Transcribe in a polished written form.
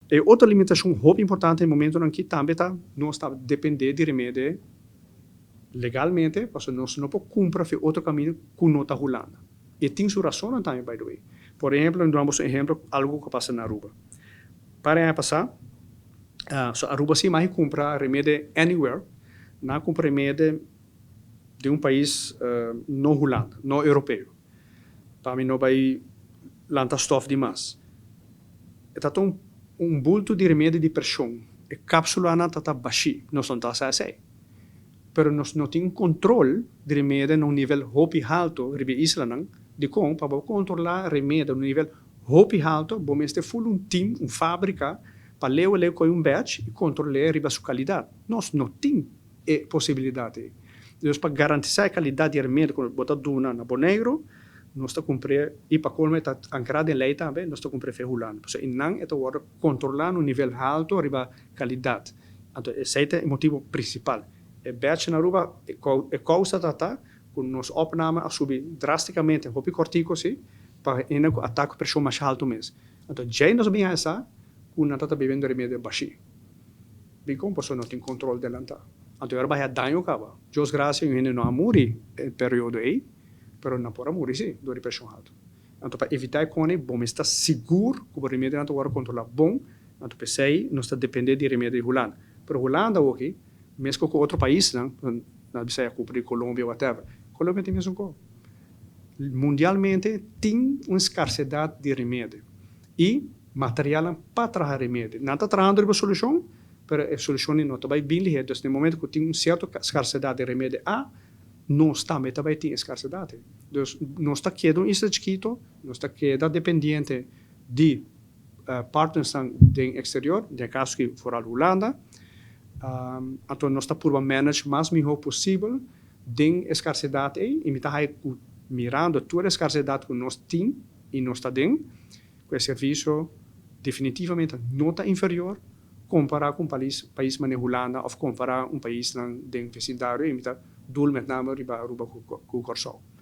E otro limitashon hopi importante e momento aki tambe ta nos ta dependé di remedi legalmente, pasobra nos no por kumpra for otro kaminda ku no ta Hulanda. I tin su rason tambe, by the way. Por ehèmpel, duna un ehèmpel, algu ku a pasa na Aruba. Pa aña pasá, so Aruba si mag kumpra remedi anywhere, nan a kumpra remedi di un pais no Hulanda, no europeo. Pa mi no bai lanta stof demas. Ta un bulto di remedi di preshon. E kápsula ta bashí, nos no ta asina. Pero nos no tin kontrol di remedi na un nivel hopi haltu, riba islanan, di kon pa kontrolá remedi na un nivel hopi haltu, bo mester full un team, un fábrika, pa leu leu ku un batch i kontrolá riba su kalidat. Nos no tin e posibilidat. Dus pa garantisá e kalidat di remedi ku bo ta duna na Boneiru, nos ta kumpra, i pa kolmo ta ankrá den lei tambe, nos ta kumpra for Hulanda. So, einan ta wòrdu kontrolá na un nivel haltu riba kalidat. Anto, esei ta e motibu prinsipal. E batch na Aruba, e kousa ta ku nos opname a subi drástikamente, hopi kòrtiku si, pa ainda ku atake preshon mas haltu mes. Anto, ya nos a bin sa, ku nan ta bebiendo remedi bashí. Bikon pasobra no tin kontrol delantá. Anto, awor bai daño kaba. Dios grasia, hende no a muri e periodo ei, pero nan por a muri si, dor di preshon haltu. Anto, pa evitá ku bo ta sigur ku e remedi nan ta kontrolá bon, anto p'esei, nos ta dependé di remedi di Hulanda. Pero Hulanda aki, mesmo ku otro paisnan, nan bisa kumpra Colombia, whatever. Colombia tin mesun kos. Mundialmente tin un skarsedat di remedi. I material pa traha remedi. Nan ta trahando un solushon, pero e solushon no ta bin lihé. Anto, na momento ku tin un sierto skarsedat di remedi A, nos tambe tin skarsedat. Anto, nos ta keda un isla chikitu, nos ta keda dependiente di partners den eksterior, den kaso ku vooral Hulanda. Anto, nos ta purba manage mas mihó posibel den skarsedat ei, i mi ta mirando tur e skarsedat ku nos tin i nos ta den, ku e servisio definitivamente no ta inferior kompará ku un pais manera Hulanda òf kompará un pais den vesindario i mi ta doel met name riba Aruba ku Kòrsou.